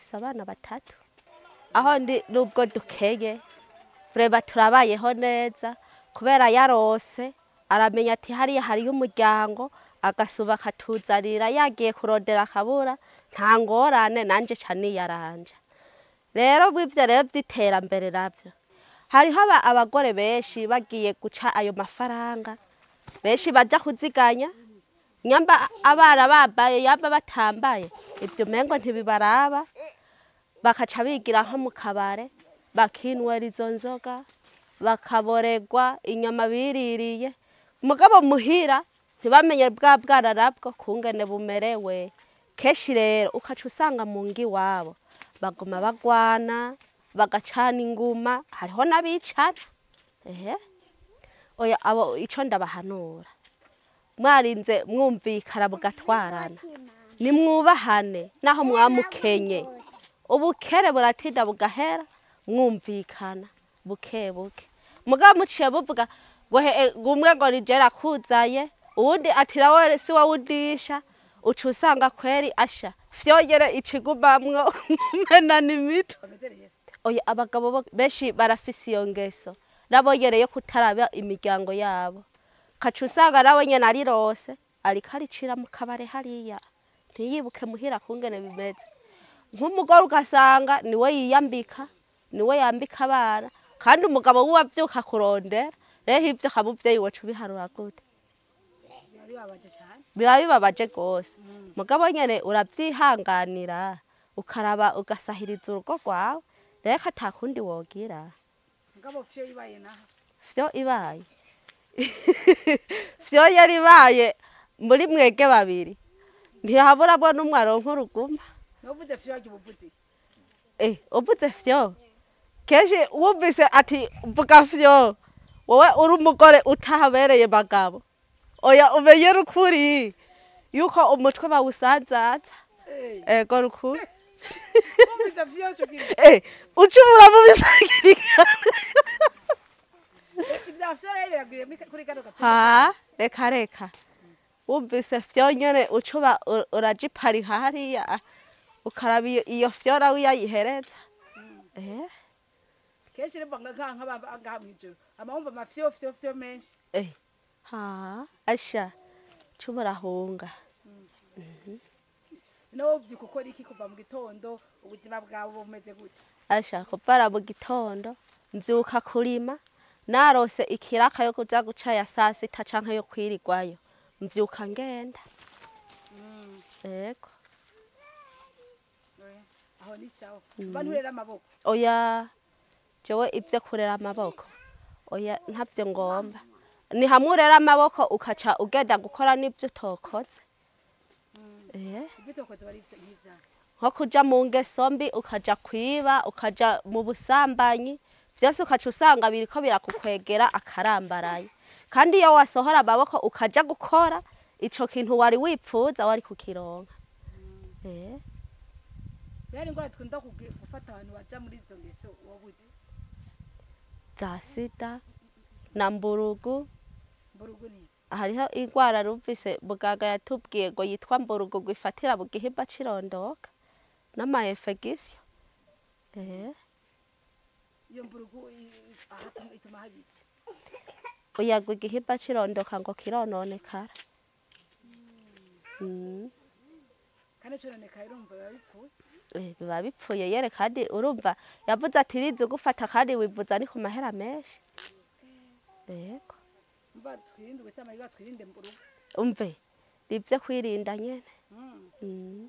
Mfise abana batatu. Aho ndi nubwo dukeye vraiment turabayeho neza kubera yarose aramenya ati hariya hariyo umuryango agasuba akatuzanira yagiye kurondera akabura nta ngorane nanje ca niyaranja. Rero bw'ivyo rero vy'iterambere navyo hariho abagore benshi bagiye guca ayo mafaranga benshi baja kuziganya nyamba abana bambaye yamba batambaye ivyo umengo ntibibaraba bakaca bigira nko mu kabare bakinwera izo nzoga bakaboregwa inyama biririye mugabo muhira ntibamenye bwa bwana nabwo kungene bumerewe. Kenshi rero ukaca usanga mu ngo iwabo baguma bagwana bagacana inguma hariho n'abicana. Ehe oya abo ico ndabahanura mwarinze mwumvikana mugatwarana nimwubahane naho mwamukenye ubukere buratinda bugahera mwumvikana buke buke mugabo muciye buvuga ngo gumwe ngo nijera kuzaye uwundi ati nawe si wowe undisha uca usanga kweri asha fyongere ikigumamwo mena n'imitwe. Oya abagabo benshi barafise iyo ngeso nabo nyene yo kutaraba imiryango yabo kaca usanga nawe nyene arirose ariko aricira mu kabare hariya ntiyibuke muhira kungene bimeze. Nk'umugore ugasanga niwe yiyambika niwe yambika abana kandi umugabo wiwe avyuka kurondera rero ivyo kamuvyeyi wacu ubiharura gute? Biba bibabaje gose mugabo nyene uravyihanganira ukaraba ugasahiriza urugo rwawe reka atakundi wogira. Mugabo vyo ibaye naho vyo ibaye vyo yari ibaye muri mwege babiri ntihaburabwo n'umwe aronka uruguma. Uvuze vyo ubuvuzi uvuze vyo kenshi wumvise ati mvuga vyo wowe uri umugore utahabereye bagabo oya umenye rukuri yuko umutwe bawusanzaza. Ego rukuri wumvise vyo cyo gira ucubura mu bisagirika ibya vyo rero biragwiriye kuri kano gato. Ha reka reka wumvise vyo nyene ucuba urajiparika hariya ukaraba iyo vyora wiyayihereza. Kenshi rero nka nk'aba ngaha mw'ijoro amahumva amafyo fyo fyo menshi. Ha asha cuburahunga. No uvyuka ukora iki kuva mu gitondo ubuzima bwawe bumeze gute? Asha kuvara mu gitondo mvyuka kurima narose ikiraka yo kuja guca ya saa sita canke yo kwirirwayo mvyuka ngenda. Ego aho ni sawa. Banturera amaboko? Oya jewe ivyo kurera amaboko oya ntavyo ngomba. Ni hamwe urera amaboko ukaca ugenda gukora n'ivyo utokoze. Ivyo utokoze bari ivyo nko kuja mu ngeso mbi ukaja kwiba ukaja mu busambanyi vyose ukaca usanga biriko birakukwegera akarambaraye. Kandi iyo wasohora amaboko ukaja gukora ico kintu wari wipfuza wari kukironka. Yari ngora twunda gufata abantu baja muri izo ngeso wobuze za sida na mburugu. Mburugu ni hariho ingwara rumvise muganga yatubwiye ngo yitwa mburugu gwifatira mu gihimba cirondoka n'ama infection. Iyo mburugu ituma habi oya igihimba cirondoka ngo kirononekara. Kandi cirononekaye urumva biba bipfuye. Biba bipfuye yere kandi urumva yavuze ati rizi gufata kandi wivuza ni ku mahera menshi. Yego mba twirinde ubusama twirinde mburugu. Umve nivyo kwirinda nyene.